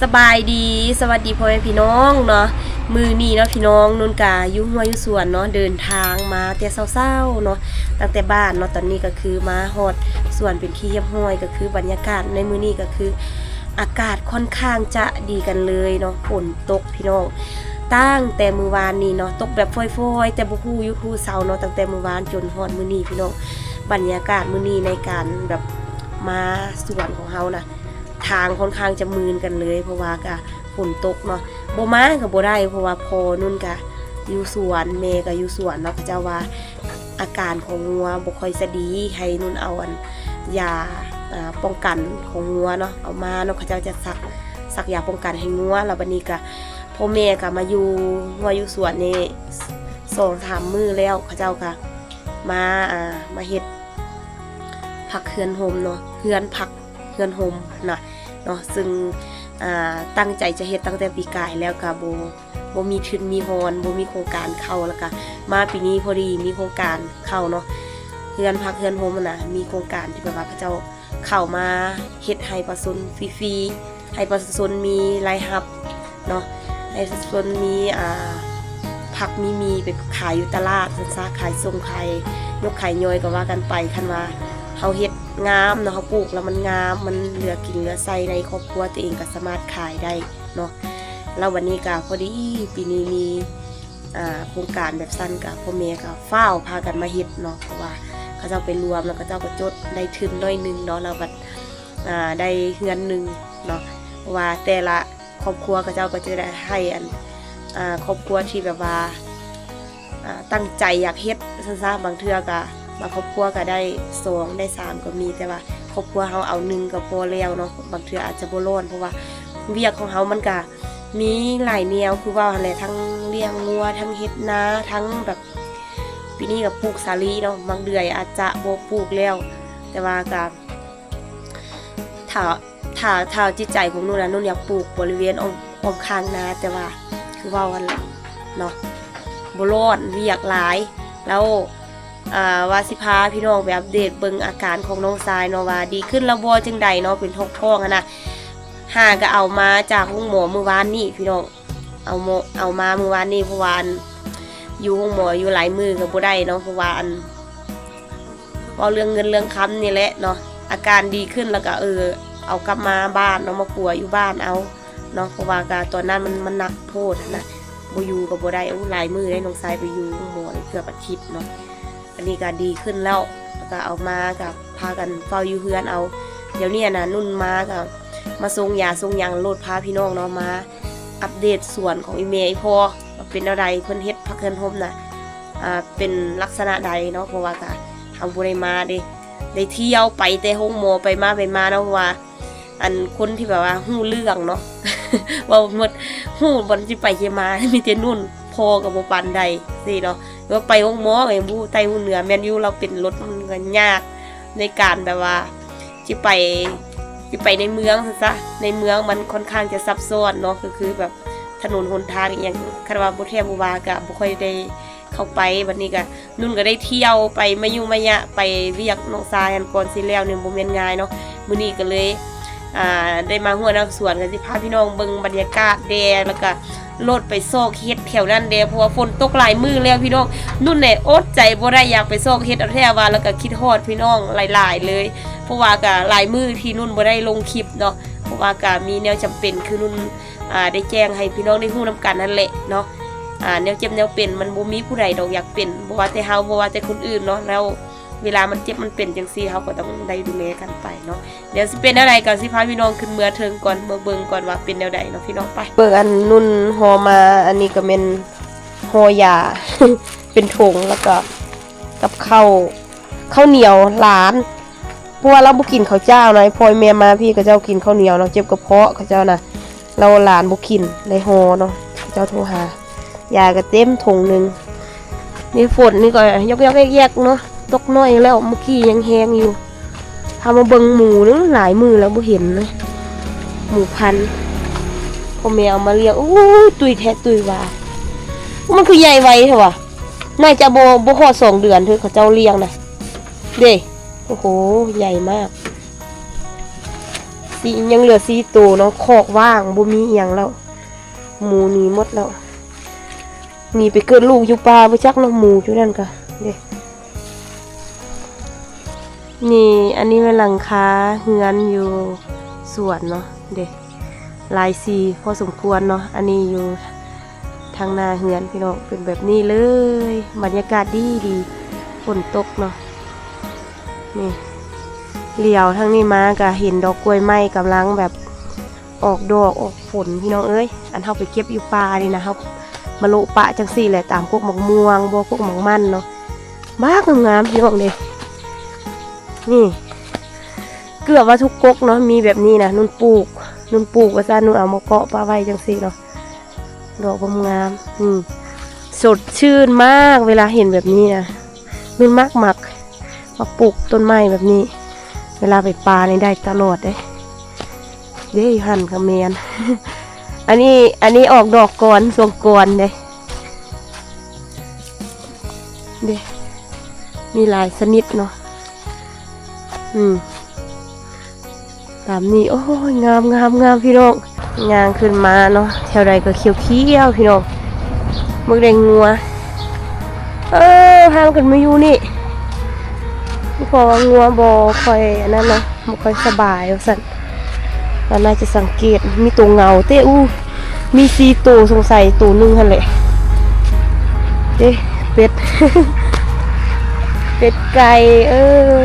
ສະບາຍດີ ສະຫວັດດີພໍ່ແມ່ພີ່ນ້ອງເນາະ. ມື້ນີ້ເນາະພີ່ນ້ອງ ນຸ່ນກະຢູ່ຮົ້ວຢູ່ສວນເນາະ ເດີນທາງມາແຕ່ເຊົ້າໆເນາະ ຕັ້ງແຕ່ບ້ານເນາະ. ຕອນນີ້ກໍຄືມາຮອດສວນເປັນທີ່ຮຽບຮ້ອຍ ກໍຄືບັນຍາກາດໃນມື້ນີ້ກໍຄື ອາກາດຄ່ອນຂ້າງຈະດີກັນເລີຍເນາະ. ຝົນຕົກພີ່ນ້ອງ ຕັ້ງແຕ່ມື້ວານນີ້ເນາະ ຕົກແບບຝອຍໆ ແຕ່ບໍ່ຮູ້ຢຸດຮູ້ເຊົາເນາະ ຕັ້ງແຕ່ມື້ວານຈົນຮອດມື້ນີ້ພີ່ນ້ອງ. ບັນຍາກາດມື້ນີ້ໃນການແບບມາສວນຂອງເຮົານະ ທາງຄ່ອນຂ້າງຈະມື່ນກັນເລີຍ ເພາະວ່າກະຝົນຕົກເນາະ. ບໍ່ມາກໍບໍ່ໄດ້ ເພາະວ່າພໍ່ນຸ່ນກະຢູ່ສວນ ແມ່ກໍຢູ່ສວນເນາະ. ເຂົາເຈົ້າວ່າອາການຂອງງົວບໍ່ຄ່ອຍຈະດີ ໃຫ້ນຸ່ນເອົາອັນ ຢາ ອາ ປ້ອງກັນຂອງງົວເນາະ ເອົາມາເນາະ. ເຂົາເຈົ້າຈະສັກ ສັກຢາປ້ອງກັນໃຫ້ງົວ. ແລ້ວບັດນີ້ກະ ພໍ່ແມ່ກໍມາຢູ່ຮົ້ວຢູ່ສວນນີ້ສອງສາມມື້ແລ້ວ ເຂົາເຈົ້າກໍມາ ອາ ມາເຮັດພັກເຮືອນຮົ່ມເນາະ ເຮືອນພັກເຮືອນຮົ່ມນະເນາະ. ຊຶ່ງ ອາ ຕັ້ງໃຈຈະເຮັດຕັ້ງແຕ່ປີກາຍແລ້ວ ກໍບໍ່ ບໍ່ມີທຶນມີຮອນ ບໍ່ມີໂຄງການເຂົ້າ ແລ້ວກະມາປີນີ້ພໍດີມີໂຄງການເຂົ້າເນາະ. ເຮືອນພັກເຮືອນໂຮມຫັ້ນນະ ມີໂຄງການທີ່ແບບວ່າເຂົາເຈົ້າເຂົ້າມາເຮັດໃຫ້ປະຊາຊົນຟຣີໆ ໃຫ້ປະຊາຊົນມີລາຍຮັບເນາະ ໃຫ້ປະຊາຊົນມີ ອາ ຜັກມີໝີ່ໄປຂາຍຢູ່ຕະຫຼາດຊັ້ນຊະ ຂາຍສົ່ງ ຂາຍຍົກຂາຍຍ່ອຍກໍວ່າກັນໄປ. ຄັນວ່າເຮົາເຮັດງາມເນາະ ເຮົາປູກແລ້ວມັນງາມ ມັນເຫຼືອກິນເຫຼືອໃຊ້ໃນຄອບຄົວຕົວເອງ ກໍສາມາດຂາຍໄດ້ ເນາະ. ແລ້ວບັດນີ້ກະພໍດີປີນີ້ມີ ອາ ໂຄງການແບບຊັ້ນ ກະພໍ່ແມ່ກະຟ້າວພາກັນມາເຮັດເນາະ ເພາະວ່າເຂົາເຈົ້າໄປລວມ ແລ້ວເຂົາເຈົ້າກະຈົດໄດ້ທຶນໜ້ອຍໜຶ່ງເນາະ ແລ້ວບັດ ອາ ໄດ້ເຮືອນໜຶ່ງເນາະ. ເພາະວ່າແຕ່ລະຄອບຄົວເຂົາເຈົ້າກະຈະໄດ້ໃຫ້ອັນ ອາ ຄອບຄົວທີ່ແບບວ່າ ອາ ຕັ້ງໃຈຢາກເຮັດຊັ້ນຊະ ບາງເທື່ອກະ ບາງຄອບຄົວກະໄດ້ສອງໄດ້ສາມກໍມີ ແຕ່ວ່າຄອບຄົວເຮົາເອົາໜຶ່ງກໍພໍແລ້ວເນາະ. ບາງເທື່ອອາດຈະບໍ່ລອດ ເພາະວ່າວຽກຂອງເຮົາມັນກະມີຫຼາຍແນວ ຄືເວົ້າຫັ້ນແຫຼະ ທັງລ້ຽງງົວ ທັງເຮັດນາ ທັງແບບ ປີນີ້ກະປູກສາລີເນາະ ໝາກເດືອຍອາດຈະບໍ່ປູກແລ້ວ ແຕ່ວ່າກະ ຖ້າ ຖ້າ ຖ້າຈິດໃຈຂອງນຸ່ນນະ ນຸ່ນຢາກປູກບໍລິເວນອ້ອມ ອ້ອມຂ້າງນາ ແຕ່ວ່າຄືເວົ້າຫັ້ນແຫຼະເນາະ ບໍ່ລອດ ວຽກຫຼາຍ. ແລ້ວ ອາ ວ່າຊິພາພີ່ນ້ອງໄປອັບເດດເບິ່ງອາການຂອງນ້ອງຊາຍເນາະ ວ່າດີຂຶ້ນແລ້ວບໍ່ ຈັ່ງໃດເນາະ ເປັນທ້ອງໆຫັ້ນນະ. ຫາກະເອົາມາຈາກໂຮງໝໍມື້ວານນີ້ພີ່ນ້ອງ ເອົາ ເອົາມາມື້ວານນີ້ ເພາະວ່າອັນ ຢູ່ໂຮງໝໍຢູ່ຫຼາຍມື້ກໍບໍ່ໄດ້ເນາະ ເພາະວ່າອັນ ເວົ້າເລື່ອງເງິນເລື່ອງຄຳນີ້ແຫຼະເນາະ ອາການດີຂຶ້ນ ແລ້ວກໍ ເອີ ເອົາກັບມາບ້ານເນາະ ມາປົວຢູ່ບ້ານເອົາເນາະ ເພາະວ່າກໍຕອນນັ້ນມັນ ມັນໜັກໂພດຫັ້ນນະ ບໍ່ຢູ່ກໍບໍ່ໄດ້. ໂອ້ ຫຼາຍມື້ໄດ໋ ນ້ອງຊາຍໄປຢູ່ໂຮງໝໍເກືອບອາທິດເນາະ. ອັນນີ້ກໍດີຂຶ້ນແລ້ວ ແລ້ວກໍເອົາມາກໍພາກັນເຝົ້າຢູ່ເຮືອນເອົາ. ດຽວນີ້ຫັ້ນນະ ນຸ່ນມາກໍມາສົ່ງຢາສົ່ງຫຍັງໂລດ ພາພີ່ນ້ອງເນາະ ມາອັບເດດສວນຂອງອີ່ແມ່ອີ່ພໍ່ວ່າເປັນແນວໃດ ເພິ່ນເຮັດຜັກເຮືອນຮົ່ມນະ ອ່າ ເປັນລັກສະນະໃດເນາະ ເພາະວ່າກະເຮົາບໍ່ໄດ້ມາເດ້ ໄດ້ທ່ຽວໄປແຕ່ໂຮງໝໍ ໄປມາໄປມາເນາະ ເພາະວ່າ ອັນຄົນທີ່ແບບວ່າຮູ້ເລື່ອງເນາະ ເວົ້າໝົດ ຮູ້ບ່ອນຊິໄປຊິມາ ມີແຕ່ນຸ່ນ ພໍ່ກໍບໍ່ປານໃດຊີ້ເນາະ ແລ້ວໄປໂຮງໝໍກໍຍັງບໍ່ຮູ້ໃຕ້ຮູ້ເໜືອ. ແມ່ນຢູ່ ລາວເປັນລົດມັນກໍຍາກໃນການແບບວ່າຊິໄປ ຊິໄປໃນເມືອງຊັ້ນຊະ ໃນເມືອງມັນຄ່ອນຂ້າງຈະຊັບຊ້ອນເນາະ ກໍຄືແບບຖະໜົນຫົນທາງອີ່ຫຍັງ ຄັນວ່າບໍ່ແທ້ບໍ່ວ່າກໍບໍ່ຄ່ອຍໄດ້ ເຂົ້າໄປ. ບັດນີ້ກະນຸ່ນກໍໄດ້ທ່ຽວໄປມາຍຸມາຍະ ໄປວຽກນ້ອງຊາຍຫັ້ນ ກ່ອນຊິແລ້ວນີ້ບໍ່ແມ່ນງ່າຍເນາະ. ມື້ນີ້ກໍເລີຍ ອ່າ ໄດ້ມາຮົ້ວນຳສວນ ກໍຊິພາພີ່ນ້ອງເບິ່ງບັນຍາກາດແດ່ ແລ້ວກະໂລດໄປຊອກເຫັດແຖວນັ້ນແດ່ ເພາະວ່າຝົນຕົກຫຼາຍມື້ແລ້ວພີ່ນ້ອງ. ນຸ່ນແຫຼະອົດໃຈບໍ່ໄດ້ ຢາກໄປຊອກເຫັດເອົາແທ້ວ່າ ແລ້ວກະຄິດຮອດພີ່ນ້ອງຫຼາຍໆເລີຍ ເພາະວ່າກະຫຼາຍມື້ທີ່ນຸ່ນບໍ່ໄດ້ລົງຄລິບເນາະ ເພາະວ່າກະມີແນວຈຳເປັນ ຄືນຸ່ນ ອ່າ ໄດ້ແຈ້ງໃຫ້ພີ່ນ້ອງໄດ້ຮູ້ນຳກັນຫັ້ນແຫຼະເນາະ. ອ່າ ແນວເຈັບແນວເປັນມັນບໍ່ມີຜູ້ໃດດອກຢາກເປັນ ບໍ່ວ່າແຕ່ເຮົາ ບໍ່ວ່າແຕ່ຄົນອື່ນເນາະ. ແລ້ວເວລາມັນເຈັບມັນເປັນຈັ່ງຊີ້ ເຮົາກໍຕ້ອງໄດ້ດູແລກັນໄປເນາະ. ດຽວຊິເປັນແນວໃດກໍຊິພາພີ່ນ້ອງຂຶ້ນເມືອເທິງກ່ອນ ເມືອເບິ່ງກ່ອນວ່າເປັນແນວໃດເນາະພີ່ນ້ອງ. ໄປ ເບິ່ງອັນນຸ່ນຫໍ່ມາ ອັນນີ້ກໍແມ່ນຫໍ່ຢາ ເປັນຖົງ ແລ້ວກໍກັບເຂົ້າ ເຂົ້າໜຽວຫຼານ ເພາະວ່າລາວບໍ່ກິນເຂົ້າຈ້າວນະ ພໍ່ແມ່ມາພີ້ເຂົາເຈົ້າກິນເຂົ້າໜຽວເນາະ ເຈັບກະເພາະເຂົາເຈົ້ານະ. ແລ້ວຫຼານບໍ່ກິນ ໄດ້ຫໍ່ເນາະ ເຂົາເຈົ້າໂທຫາ ຢາກະເຕັມຖົງໜຶ່ງ. ນີ້ຝົນນີ້ກໍຢອກໆແຢກໆເນາະ ຕົກໜ້ອຍແລ້ວ ເມື່ອກີ້ຍັງແຮງຢູ່. ພາມາເບິ່ງໝູເນາະ ຫຼາຍມື້ແລ້ວບໍ່ເຫັນເລີຍ ໝູພັນ ພໍ່ແມ່ເອົາມາລ້ຽງ. ໂອ້ຍ ຕຸ້ຍແທ້ຕຸ້ຍວ່າ ມັນຄືໃຫຍ່ໄວແທ້ຫວາ ໜ້າຈະບໍ່ ບໍ່ຮອດສອງເດືອນເທື່ອ ເຂົາເຈົ້າລ້ຽງນະ ເດ້. ໂອ້ໂຫ ໃຫຍ່ມາກ ເສ ຍັງເຫຼືອສີ່ໂຕເນາະ ຄອກວ່າງ ບໍ່ມີອີ່ຫຍັງແລ້ວ ໝູໜີໝົດແລ້ວ ໜີໄປເກີດລູກຢູ່ປ່າບໍ່ຈັກເນາະ ໝູຢູ່ນັ້ນກະເດ້. ນີ້ ອັນນີ້ແມ່ນຫຼັງຄາເຮືອນຢູ່ສວນເນາະເດ້ ຫຼາຍສີພໍສົມຄວນເນາະ. ອັນນີ້ຢູ່ທາງໜ້າເຮືອນພີ່ນ້ອງ ເປັນແບບນີ້ເລີຍ ບັນຍາກາດດີໆ ຝົນຕົກເນາະ. ນີ້ ຫຼຽວທາງນີ້ມາກະເຫັນດອກກ້ວຍໄມ້ກຳລັງແບບອອກດອກອອກຜົນພີ່ນ້ອງເອີຍ. ອັນເຮົາໄປເກັບຢູ່ປ່ານີ້ນະ ເຮົາມາໂລະປະຈັ່ງຊີ້ແຫຼະ ຕາມກົກໝາກມ່ວງບໍ່ ກົກໝາກມັນເນາະ ບັກງາມໆ ພີ່ນ້ອງເດ້. ນີ້ ເກືອບວ່າທຸກກົກເນາະ ມີແບບນີ້ນະ ນຸ່ນປູກ ນຸ່ນປູກວ່າຊັ້ນ ນຸ່ນເອົາມາເກາະປະໄວ້ຈັ່ງຊີ້ເນາະ ດອກງາມໆ. ນີ້ ສົດຊື່ນມາກເວລາເຫັນແບບນີ້ນະ ນຸ່ນມັກ ມັກ ມັກປູກຕົ້ນໄມ້ແບບນີ້ ເວລາໄປປ່ານີ້ໄດ້ຕະຫຼອດເດ້. ເດ້ ຢູ່ຫັ້ນກະແມ່ນ ອັນນີ້ ອັນນີ້ອອກດອກກ່ອນ ຊ່ວງກ່ອນເດ້ ເດ້ ມີຫຼາຍຊະນິດເນາະ. ອືມ ຕາມນີ້ ໂອ້ຍ ງາມໆໆ ພີ່ນ້ອງ ຍ່າງຂຶ້ນມາເນາະ ແຖວໃດກະຂຽວໆ ພີ່ນ້ອງ ເບິ່ງແດ່ ງົວ ເອີ ພາກັນມາຢູ່ນີ້ ເພາະວ່າງົວບໍ່ຄ່ອຍອັນນັ້ນເນາະ ບໍ່ຄ່ອຍສະບາຍວ່າຊັ້ນ ລາວໜ້າຈະສັງເກດ ມີໂຕເຫງົາເຕະ ອູ້ ມີສີ່ໂຕ ສົງໄສໂຕໜຶ່ງຫັ້ນແຫຼະ ເດ້ ເປັດ ເປັດໄກ່ ເອີ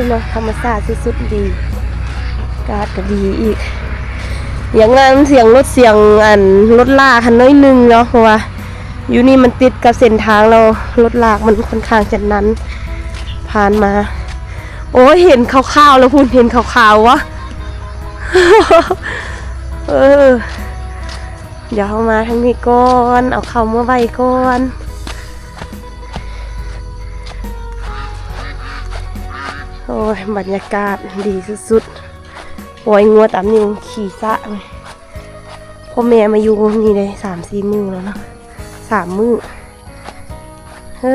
ເນາະ ທຳມະຊາດສຸດໆ ດີ ອາກາດກະດີອີກ. ຢ່າງນັ້ນ ສຽງລົດ ສຽງອັນລົດລາກຫັ້ນໜ້ອຍໜຶ່ງເນາະ ເພາະວ່າຢູ່ນີ້ມັນຕິດກັບເສັ້ນທາງແລ້ວ ລົດລາກມັນຄ່ອນຂ້າງຈະໜັນຜ່ານມາ. ໂອ້ຍ ເຫັນຂາວໆ ແລ້ວພຸ້ນ ເຫັນຂາວໆ ວະ ເອີ ດຽວເຮົາມາທາງນີ້ກ່ອນ ເອົາເຂົ້າມາໄວ້ກ່ອນ. ໂອ້ຍ ບັນຍາກາດດີສຸດໆ ປ່ອຍງົວຕາມນີ້ ຂີ່ສະ ພໍ່ແມ່ມາຢູ່ນີ້ໄດ້ສາມສີ່ມື້ແລ້ວເນາະ ສາມມື້. ເອີ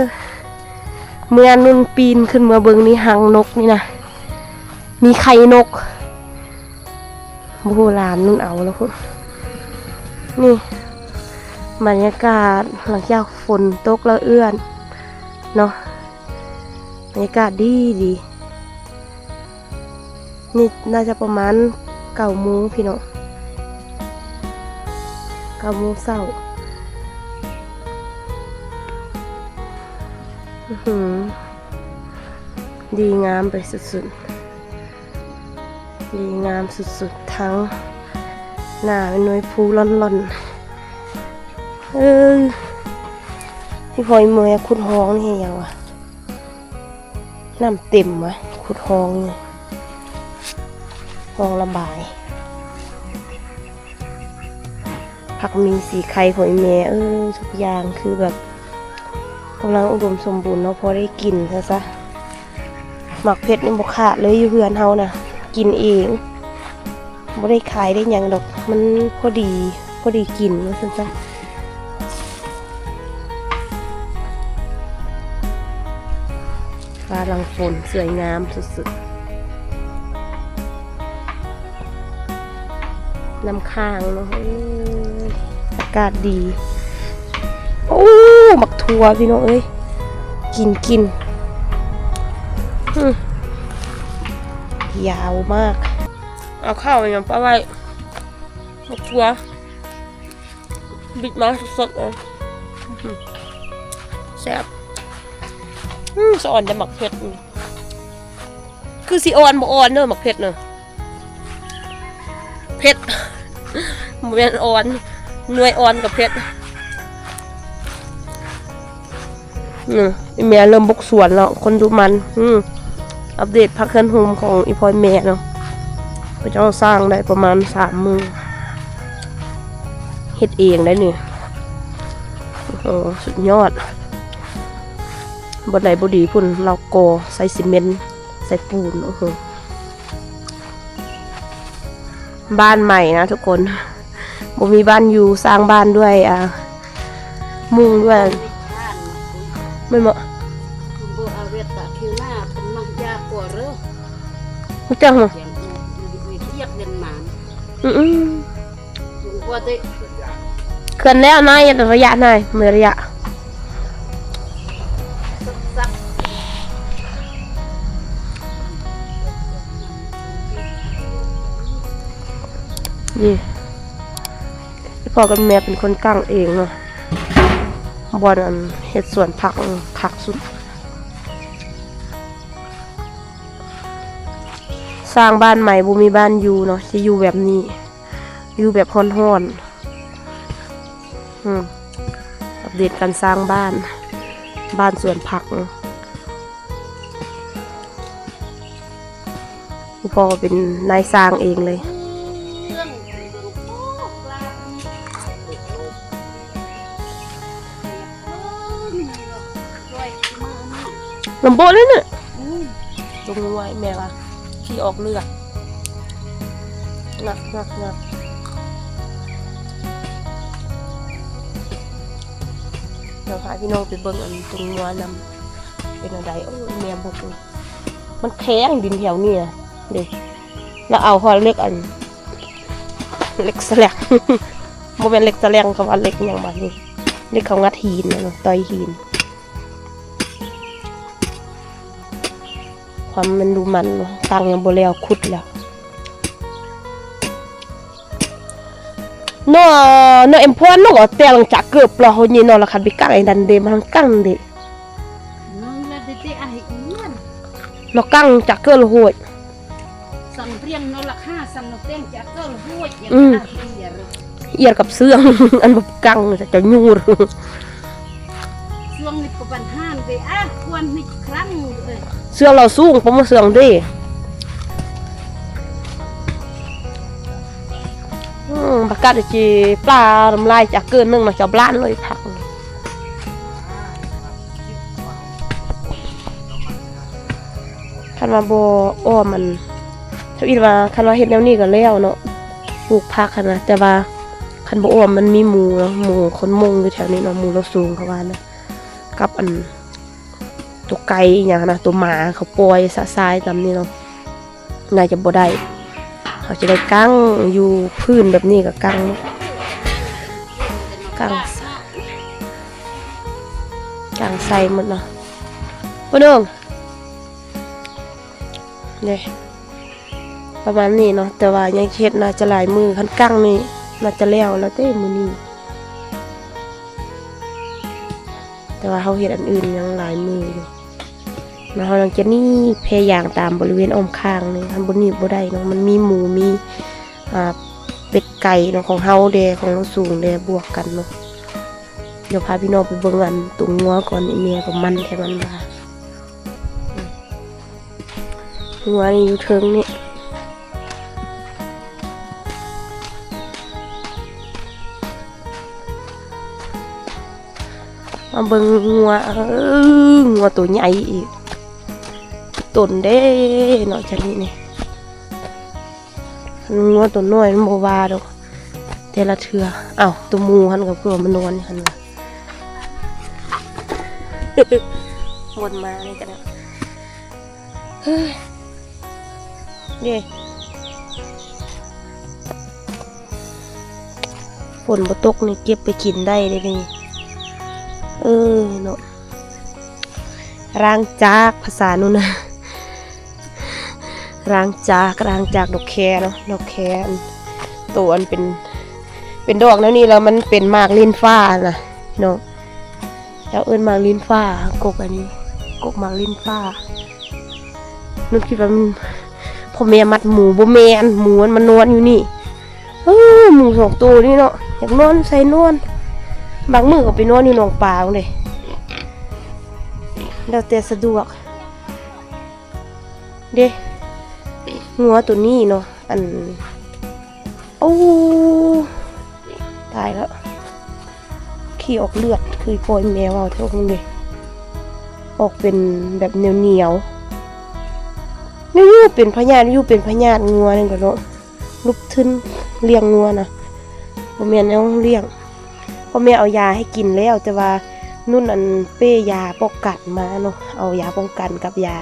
ເມື່ອນຸ່ນປີນຂຶ້ນມາເບິ່ງນີ້ ຮັງນົກນີ້ນະ ມີໄຂ່ນົກ ບໍ່ຮູ້ຫຼານນຸ່ນເອົາແລ້ວພຸ້ນ. ນີ້ ບັນຍາກາດຫຼັງຈາກຝົນຕົກແລ້ວເອື້ອນເນາະ ບັນຍາກາດດີໆ. ນີ້ໜ້າຈະປະມານເກົ້າໂມງພີ່ນ້ອງ ເກົ້າໂມງເຊົ້າ. ອືຫື ດີງາມໄປສຸດໆ ດີງາມສຸດໆ ທັງໜ້າແມ່ນໜ່ວຍພູລ່ອນໆ. ເອີ ອີ່ພໍ່ອີ່ແມ່ຂຸດຮ່ອງນີ້ເຮັດຫຍັງວະ? ນ້ຳເຕັມວະ ຂຸດຮ່ອງນີ້ ຮ່ອງລະບາຍ. ຜັກມີສີໄຂ່ ພໍ່ອີ່ແມ່ເອີຍ ທຸກຢ່າງຄືແບບກຳລັງອຸດົມສົມບູນເນາະ ພໍໄດ້ກິນຊະຊະ. ໝາກເຜັດນີ້ບໍ່ຂາດເລີຍ ຢູ່ເຮືອນເຮົານະ ກິນເອງ ບໍ່ໄດ້ຂາຍໄດ້ຫຍັງດອກ ມັນພໍດີ ພໍດີກິນວ່າຊັ້ນຊະ. ຟ້າຫຼັງຝົນສວຍງາມສຸດໆ ນ້ຳຄ້າງເນາະ ເອີຍ ອາກາດດີ. ໂອ້ ໝາກຖົ່ວພີ່ນ້ອງເອີຍ ກິນ ກິນ ອື ຍາວມາກ. ເອົາເຂົ້າຫຍັງປະໄວ້ ໝາກຖົ່ວ ບິດມາສົດໆ ເລີຍ ແຊບ. ອື ສະອອນແຕ່ໝາກເຜັດ ຄືຊິອ່ອນບໍ່ອ່ອນເດີໝາກເຜັດນະ ເຜັດ ບໍ່ແມ່ນອ່ອນ ໜ່ວຍອ່ອນກະເຜັດ. ນີ້ ອີ່ແມ່ເລີ່ມບຸກສວນແລ້ວ ຄົນດຸໝັ່ນ. ອື ອັບເດດຜັກເຮືອນໂຮມຂອງອີ່ພໍ່ແມ່ເນາະ ເຂົາເຈົ້າສ້າງໄດ້ປະມານສາມມື້ ເຮັດເອງໄດ້ນີ້. ໂອ້ ສຸດຍອດ ບ່ອນໃດບໍ່ດີພຸ້ນ ລາວກໍ່ໃສ່ຊີເມັນ ໃສ່ປູນ. ໂອ້ໂຫ ບ້ານໃໝ່ນະທຸກຄົນ ບໍ່ມີບ້ານຢູ່ ສ້າງບ້ານດ້ວຍ ອ່າ ມຸງດ້ວຍ ແມ່ນບໍ່? ບໍ່ເອົາເວດຕະຄິວໜ້າເປັນມາຢາກວ່າເດີ ຮູ້ຈັກບໍ່? ຢາກເຮັດວຽກເຮັດງານ ອືມໆ ເຂື່ອນແລ້ວນາຍ ໄລຍະນາຍ ເມື່ອໄລຍະ ນີ້ ພໍ່ກັບແມ່ເປັນຄົນກັ້ງເອງເນາະ ບ່ອນອັນເຮັດສວນຜັກ ເອີ ຄັກສຸດ. ສ້າງບ້ານໃໝ່ບໍ່ມີບ້ານຢູ່ເນາະ ຊິຢູ່ແບບນີ້ ຢູ່ແບບຮ້ອນໆ ອືມ ອັບເດດການສ້າງບ້ານ ບ້ານສວນຜັກ ພໍ່ເປັນນາຍສ້າງເອງເລີຍ. ລຳໂບະເລີຍເນາະ ອືມ ຕົງງວຍແມ່ວ່າຂີ້ອອກເລືອດ ໜັກໆໆ ດຽວພາພີ່ນ້ອງໄປເບິ່ງອັນຕົງງວນຳ ເປັນແນວໃດ. ໂອ້ຍ ແມ່ບົກ ມັນແຂງດິນແຖວນີ້ນະ ເດ້ ລາວເອົາຮອດເຫຼັກອັນ ເຫຼັກສະແລັກ ບໍ່ແມ່ນເຫຼັກສະແລັກ ເຂົາວ່າເຫຼັກຫຍັງບາດນີ້ ເຫຼັກເຂົາງັດຫີນນະ ຕ່ອຍຫີນ ຄວາມມັນດຸໝັ່ນເນາະ ຕັ້ງຍັງບໍ່ແລ້ວ ຂຸດແລ້ວ. ເນາະ ເນາະ ເອັມພອນເນາະ ແຕ່ຫຼັງຈາກເກີບລະໂຫຍເນາະ ລະຄັນໄປກາງໄອ້ນັ້ນເດ ມັນກາງເດ ເນາະ ກາງຈາກເກີບລະໂຫຍ ອືມ ອຽດກັບເຊື່ອງ ອັນບໍ່ກາງຈະຍູດ ເຊື່ອງນີ້ກໍບັນຫານເດ ອາ ຄວນນີ້ຄັ້ງເອີຍ ເຊື່ອງລາວສູງ ປະມານເຊື່ອງເດ ອືມ ປະກາດຊິປານ້ຳລາຍຈາກເກີນໜຶ່ງມາຈອບລ້ານເລີຍຜັກ ຄັນວ່າບໍ່ອ້ອມ ອັນ ທຳອິດວ່າຄັນວ່າເຮັດແນວນີ້ກໍແລ້ວເນາະ ປູກຜັກຫັ້ນນະ ແຕ່ວ່າຄັນບໍ່ອ້ອມ ມັນມີໝູເນາະ ໝູຄົນມົງຢູ່ແຖວນີ້ເນາະ ໝູລາວສູງເຂົາວ່ານະ ກັບອັນ ໂຕໄກ່ອີ່ຫຍັງຫັ້ນນະ ໂຕໝາເຂົາປ່ອຍຊະຊາຍຕາມນີ້ເນາະ ໜ້າຈະບໍ່ໄດ້ ເຮົາຈະໄດ້ກາງຢູ່ພື້ນແບບນີ້ກໍກາງ ກາງ ກາງໃສ່ໝົດເນາະ ບໍ່ນ້ອງ ເດ້ ປະມານນີ້ເນາະ ແຕ່ວ່າຍັງເຮັດໜ້າຈະຫຼາຍມື້ ຄັນກາງນີ້ໜ້າຈະແລ້ວແລ້ວເດ້ມື້ນີ້ ແຕ່ວ່າເຮົາເຮັດອັນອື່ນຍັງຫຼາຍມື້ຢູ່ເນາະ ເຮົາຍັງຈະໜີບແພຍາງຕາມບໍລິເວນອ້ອມຂ້າງນີ້ ຄັນບໍ່ໜີບບໍ່ໄດ້ເນາະ ມັນມີໝູ ມີ ອ່າ ເປັດໄກ່ເນາະ ຂອງເຮົາແດ່ ຂອງລາວສູງແດ່ ບວກກັນເນາະ ດຽວພາພີ່ນ້ອງໄປເບິ່ງອັນຕົວງົວກ່ອນ ອີ່ແມ່ກໍມັນແທ້ມັນວ່າ ງົວນີ້ຢູ່ເທິງນີ້ ມາເບິ່ງງົວ ເອີ ງົວໂຕໃຫຍ່ອີກ ໂຕນເດ້ເນາະ ຈັ່ງນີ້ນີ້ ຄັນງົວໂຕນ້ອຍມັນບໍ່ວ່າດອກ ແຕ່ລະເທື່ອ ອ້າວ ໂຕໝູຫັ້ນກໍຄືວ່າມານອນຫັ້ນວ່າ ວົນມານີ້ກໍໄດ້ ເອີ ເດ້ ຝົນບໍ່ຕົກນີ້ເກັບໄປກິນໄດ້ເດ້ນີ້ ເອີ ເນາະ ລ້າງຈາກ ພາສານູນນະ ລ້າງຈາກ ລ້າງຈາກດອກແຄເນາະ ດອກແຄ ອັນ ໂຕອັນເປັນ ເປັນດອກແນວນີ້ແລ້ວມັນເປັນໝາກລິ້ນຟ້ານະ ພີ່ນ້ອງ ເຈົ້າເອີ້ນໝາກລິ້ນຟ້າ ກົກອັນນີ້ ກົກໝາກລິ້ນຟ້າ ນຸດຄິດວ່າມັນ ພໍ່ແມ່ມັດໝູ ບໍ່ແມ່ນ ໝູມັນມານອນຢູ່ນີ້ ເອີ ໝູສອງໂຕນີ້ເນາະ ຢາກນອນໃສນອນ ບາງມື້ກໍໄປນອນຢູ່ໜອງປາພຸ້ນເດ້ ແລ້ວແຕ່ສະດວກ ເດ້ ງົວໂຕນີ້ເນາະ ອັນ ໂອ້ ຕາຍແລ້ວ ຂີ້ອອກເລືອດ ຄືພໍ່ອີ່ແມ່ເວົ້າແທ້ເບິ່ງເດ້ ອອກເປັນແບບໜຽວໆ ຢູ່ໆເປັນພະຍາດ ຢູ່ເປັນພະຍາດ ງົວນີ້ກໍເນາະ ລຸກທຶນລ້ຽງງົວນະ ບໍ່ແມ່ນແນວລ້ຽງ ພໍ່ແມ່ເອົາຢາໃຫ້ກິນແລ້ວ ແຕ່ວ່ານຸ່ນອັນເປ້ຢາປ້ອງກັນມາເນາະ ເອົາຢາປ້ອງກັນກັບຢາ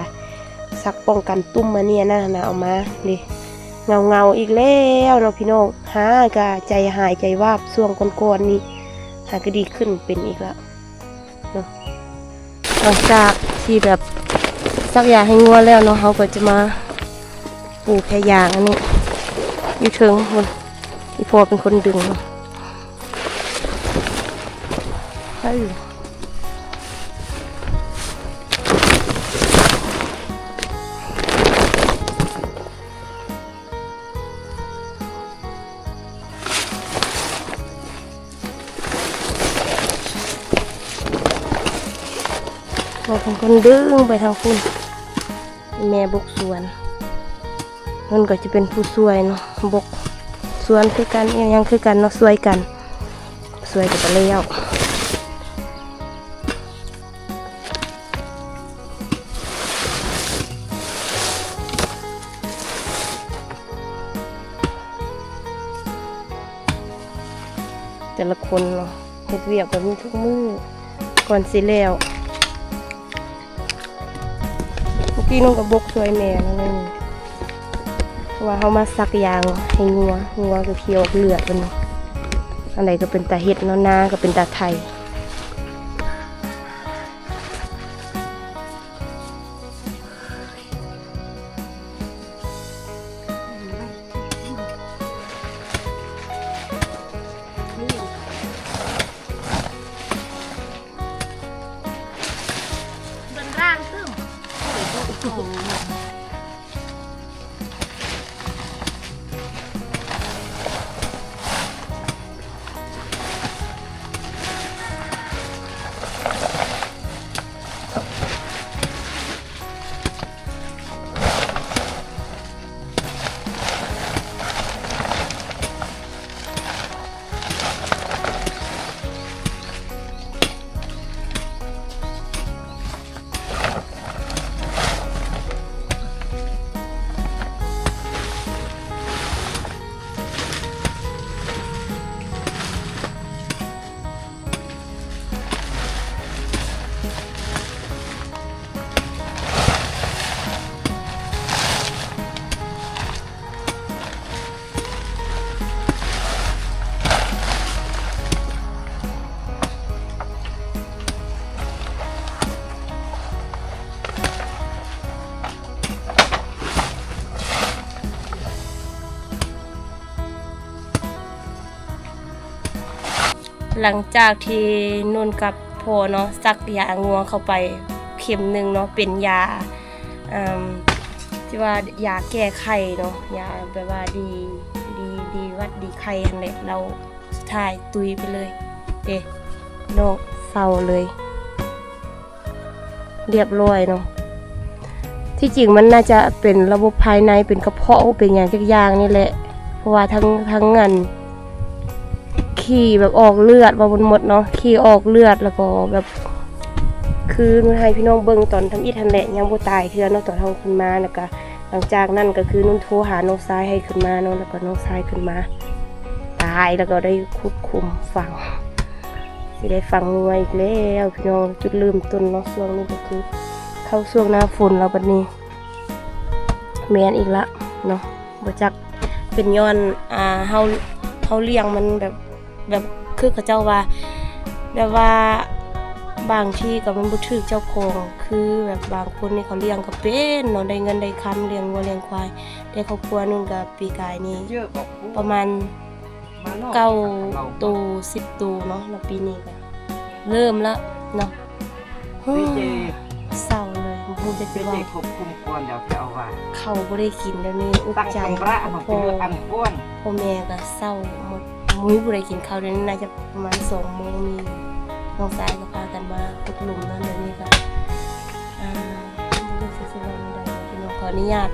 ສັກປ້ອງກັນຕຸ່ມມານີ້ນະ ນະ ເອົາມາເດ້ ເຫງົາໆ ອີກແລ້ວເນາະພີ່ນ້ອງ, ຫາກະໃຈຫາຍໃຈວາບ. ຊ່ວງກ່ອນໆ ນີ້ຫາກະດີຂຶ້ນເປັນອີກລະເນາະ. ຫຼັງຈາກທີ່ແບບສັກຢາໃຫ້ງົວແລ້ວເນາະ, ເຮົາກໍຈະມາປູແພຢາງອັນນີ້ຢູ່ເທິງພຸ້ນ, ອີ່ພໍ່ເປັນຄົນດຶງເນາະ. ໄປ ພໍ່ເປັນຄົນດຶງໄປທາງພຸ້ນ, ແມ່ບົກສວນ. ເພິ່ນກໍຈະເປັນຜູ້ຊ່ວຍເນາະ, ບົກສວນຄືກັນ, ອີ່ຫຍັງຄືກັນເນາະ, ຊ່ວຍກັນ, ຊ່ວຍກັນໄປແລ້ວ. ແຕ່ລະຄົນເນາະ ເຮັດວຽກແບບນີ້ທຸກມື້ກ່ອນຊິແລ້ວ. ເມື່ອກີ້ນ້ອງກໍບົກຊ່ວຍແມ່ແລ້ວໜຶ່ງ, ເພາະວ່າເຮົາມາສັກຢາໃຫ້ງົວ, ງົວກໍຂີ້ອອກເລືອດເພິ່ນ. ອັນໃດກໍເປັນຕາເຮັດເນາະ, ນາກໍເປັນຕາໄຖ. ເບິ່ງຮ່າງຕຶ້ມ. ຫຼັງຈາກທີ່ນຸ່ນກັບພໍ່ເນາະ ສັກຢາງົວເຂົ້າໄປເຂັມໜຶ່ງເນາະ ເປັນຢາ ເອີ່ມ ທີ່ວ່າຢາແກ້ໄຂ້ເນາະ ຢາແບບວ່າດີ ດີ ດີຫວັດດີໄຂ້ຫັ້ນແຫຼະ ແລ້ວສຸດທ້າຍຕຸຍໄປເລີຍເດ້ ນ້ອງເຊົາເລີຍ. ຮຽບຮ້ອຍເນາະ ທີ່ຈິງມັນໜ້າຈະເປັນລະບົບພາຍໃນ ເປັນກະເພາະ ເປັນຫຍັງຈັກຢ່າງນີ້ແຫຼະ ເພາະວ່າທັງ ທັງອັນ ຂີ້ແບບອອກເລືອດ ເວົ້າໝົດໆເນາະ ຂີ້ອອກເລືອດ ແລ້ວກໍແບບ ຄືນຸ່ນໃຫ້ພີ່ນ້ອງເບິ່ງຕອນທຳອິດຫັ້ນແຫຼະ ຍັງບໍ່ຕາຍເທື່ອເນາະ ຕອນເຮົາຂຶ້ນມາ ແລ້ວກະຫຼັງຈາກນັ້ນກະຄືນຸ່ນໂທຫານ້ອງຊາຍໃຫ້ຂຶ້ນມາເນາະ ແລ້ວກໍນ້ອງຊາຍຂຶ້ນມາຕາຍ ແລ້ວກໍໄດ້ຂຸດຂຸມຝັງ ຊິໄດ້ຝັງງົວອີກແລ້ວພີ່ນ້ອງ ຈຸດເລີ່ມຕົ້ນເນາະ ຊ່ວງນີ້ກໍຄືເຂົ້າຊ່ວງໜ້າຝົນແລ້ວບັດນີ້ ແມ່ນອີກລະເນາະ ບໍ່ຈັກເປັນຍ້ອນ ອ່າ ເຮົາ ເຮົາລ້ຽງມັນແບບ ແບບຄືເຂົາເຈົ້າວ່າ ແບບວ່າບາງທີກໍມັນບໍ່ຖືກເຈົ້າຂອງ ຄືແບບບາງຄົນນີ້ເຂົາລ້ຽງກໍເປັນເນາະ ໄດ້ເງິນໄດ້ຄຳ ລ້ຽງງົວລ້ຽງຄວາຍ ແຕ່ຄອບຄົວໜຶ່ງກໍປີກາຍນີ້ປະມານ ເກົ້າໂຕ ສິບໂຕເນາະ ແລ້ວປີນີ້ກໍເລີ່ມລະເນາະ ເສົ້າເລີຍ ບໍ່ຮູ້ຈັກຊິເວົ້າ ເຂົາບໍ່ໄດ້ກິນດຽວນີ້ ອຸກໃຈ ພໍ່ແມ່ກໍເສົ້າໝົດ ບໍ່ມີຜູ້ໃດກິນເຂົ້າ ດຽວນີ້ໜ້າຈະປະມານສອງໂມງ ມີນ້ອງຊາຍກໍພາກັນມາຂຸດຫຼຸມເນາະ ດຽວນີ້ກໍ ອ່າ ບໍ່ຮູ້ຊິເວົ້າແນວໃດເນາະ ພີ່ນ້ອງ ຂໍອະນຸຍາດ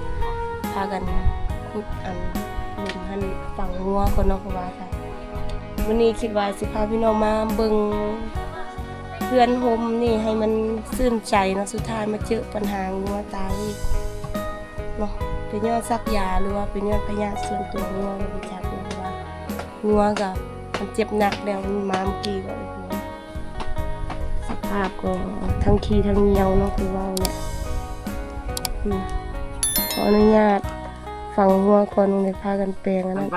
ພາກັນຂຸດອັນຫຼຸມຫັ້ນຝັງງົວກ່ອນເນາະ ເພາະວ່າ ມື້ນີ້ຄິດວ່າຊິພາພີ່ນ້ອງມາເບິ່ງເຮືອນໂຮມນີ້ໃຫ້ມັນຊື່ນໃຈເນາະ ສຸດທ້າຍມາເຈີປັນຫາງົວຕາຍອີກເນາະ ເປັນຍ້ອນສັກຢາ ຫຼືວ່າເປັນຍ້ອນພະຍາດສ່ວນຕົວງົວ ບໍ່ຮູ້ຈັກເນາະ ເພາະວ່າງົວກໍມັນເຈັບໜັກແລ້ວ ມັນມາມື້ກີ້ກໍ ສະພາບກໍທັງຂີ້ທັງຍ່ຽວເນາະ ຄືເວົ້າແຫຼະ ອືມ ຂໍອະນຸຍາດຝ ຝັງຫົວກ່ອນ ຈັ່ງໄດ້ພາກັນແປງອັນນັ້ນ.